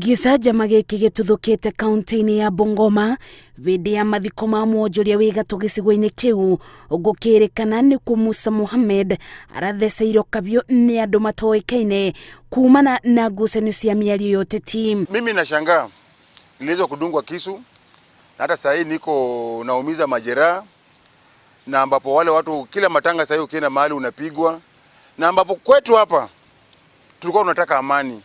Gĩcanjama gĩkĩ gĩtuthũkĩte kaunti-inĩ ya Bungoma hĩndĩ ya mathiko ma mwonjoria wĩ gatũ gĩcigo-inĩ kĩu gũkĩrĩkana nĩkuo Musa Mohamed aratheceirwo kabiũ nĩ andũ matoĩkaine kumana na ngucanio cia mĩario ya ũteti. Mimi nashangaa niliweza kudungwa kisu na hata sasa hii niko naumiza majeraha, na ambapo wale watu kila matanga sasa hii ukienda mahali unapigwa, na ambapo kwetu hapa tulikuwa tunataka amani.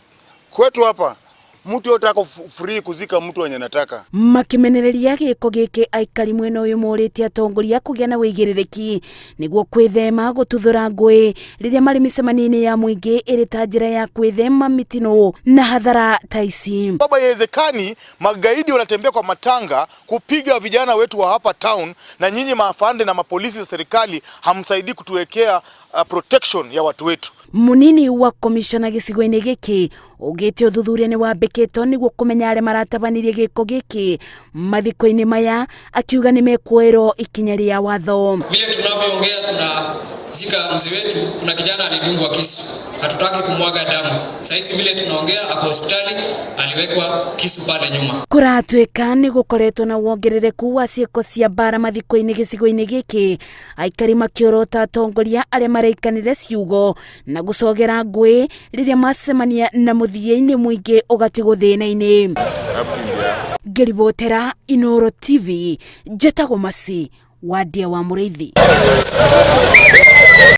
Kwetu hapa mtu yote ako free kuzika mtu wenye anataka. Makĩmenereria gĩko gĩkĩ aikari mwena ũyũ morĩtie atongoria kũgĩa na wĩigĩrĩrĩki nĩguo kwĩthema gũtuthũra ngũĩ rĩrĩa marĩ mĩcemanio-inĩ ya mũingĩ ĩrĩ ta njĩra ya kwĩthema mĩtino na hathara ta ici. Baba, haiwezekani magaidi wanatembea kwa matanga kupiga vijana wetu wa hapa town, na nyinyi maafande na mapolisi za serikali hamsaidii kutuwekea protection ya watu wetu. Munini wa komishona gĩcigo-inĩ gĩkĩ ugĩte ũthuthuria nĩ wambĩkĩtwo nĩguo kũmenya arĩa maratabanirie gĩko gĩkĩ mathiko-inĩ maya, akiuga nĩ mekuoerwo ikinya rĩa watho. Vile tunavyoongea tunazika mzee wetu, kuna kijana alidungwa kisu, hatutaki kumwaga damu. Sasa hivi vile tunaongea ako hospitali, aliwekwa kisu pale nyuma. Kũratuĩka nĩ gũkoretwo na wongerereku wa ciĩko cia mbara mathiko-inĩ gĩcigo-inĩ gĩkĩ, aikari makĩorota atongoria arĩa maraikanire ciugo na gũcogera ngũĩ rĩrĩa macemania na mũthia-inĩ mũingĩ ũgatigwo thĩna-inĩ. Ngĩribotera Inooro TV, njĩtagwo Masi Wandia wa Mũrĩithi.